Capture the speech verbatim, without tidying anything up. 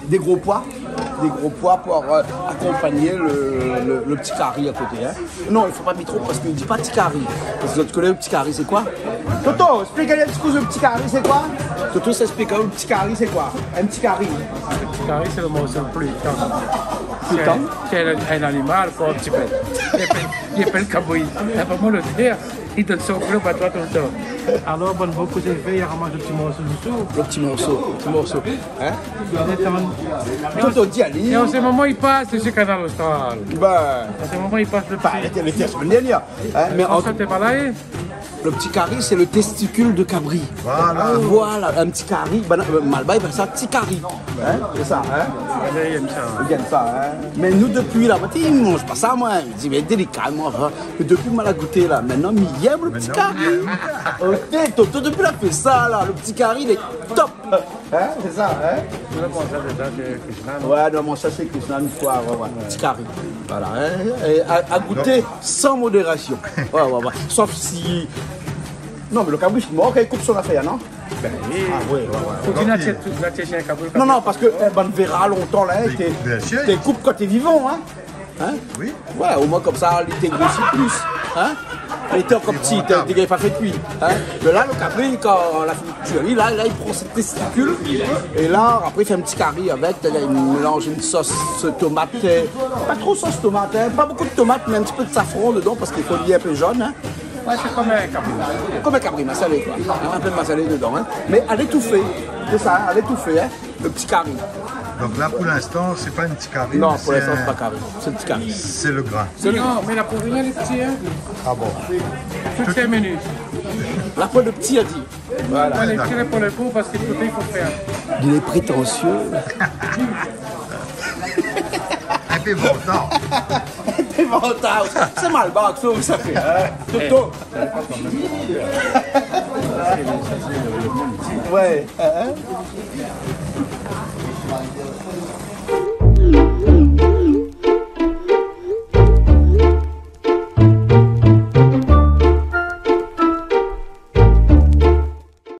Des gros pois, des gros pois pour, euh, accompagner le, le, le petit cari à côté, hein. Non, il faut pas mettre trop parce qu'il dit pas petit cari. Parce que tu connais le petit cari, c'est quoi ? Toto, explique-lui un petit coup le petit cari, c'est quoi ? Toto, ça explique, hein, le petit cari, c'est quoi ? Un petit cari. Le petit cari, c'est le morceau le plus tendre. Plus tendre ? C'est un, c'est un, un animal, quoi, un petit peu. Il appelle, il appelle le cabri. Ah, vraiment, le terre. Li donn son glo pa toi toultan. Alor, bann bokou zévé, li ramas lo ti morso désou. Lo ti morso, ti morso. Hein ? Détann. Toto, di ali. É an se moman, li pas dési Kanal Austral. Bin. An se moman, li pas lo ti. Bin, lété, lété la semèn dèrnièr. Hein, mé an... Sa té pa la, é ? Lo ti kari, sé lo testikil de kabri. Voilà. Voilà, in ti kari, bin, euh, Malbar i apèl sa ti kari. Hein, sé sa, hein ? Li èm sa. Li èm sa, hein ? Mé nou, dopi la, moin, li manz pa sa, moin. Li di, mé délika, moin, hein. Mé dopi moin la gouté la, mintnan, mi èm lo ti kari. Mintnan. OK, Toto, dopi la fé sa la, lo ti kari, lé top. Hein, sé sa, hein ? Nou la manz sa déza shé Krishna, non ? Ouais, nou la manz sa shé Krishna in foi, ouais, ouais. Ti kari. Voilà, hein ? É a, a gouté san modérasion. Ouais, ouais, ouais. Sof si... Non, mé lo kabri lé mor, kan li koup son afèr, non ? Bin oui. Ah, oui, oui, oui. Fo di na tié, na tié shé in kabri. Non, non, parske, eh, bann véra lontan la, hein, té, té koup kan té vivan, hein. Hein ? Oui. Ouais, omoin konmsa, li té grosi plis, hein. Li té ankor pti, té, té pa fé kui, hein. Mé la, lo kabri, kan la fini kui, la, la, li pran son testikil, é la, apré, li fé in ti kari avèk, sétadir, li mélanz in sos tomat, euh, pa tro sos tomat, hein, pa bokou de tomat, mé in ti pé de safran dedan, parske i fo li lé in pé jone, hein. Ouais, sé konm in kabri. Konm in kabri masalé, koi. In pé masalé dedan, hein. Mé a létoufé. Sé sa, hein, a létoufé, hein. Lo ti kari. Donk la, pou linstan, sé pa in ti kari, non, mé pou linstan, sé pa kari. Sé lo ti kari. Sé lo grin. Sé lo... Non, mé la poin rien, lé pti, hein. Ah bon ? Tout sé minu. La poin de pti, la di. Voilà. Alé, tiré pou lo kou, parske tout i fo fèr. Il est prétentieux. In pé vantan. In pé vantan. Sé Malbar, sa, sa fé, hein. Toto. Ouais, hein.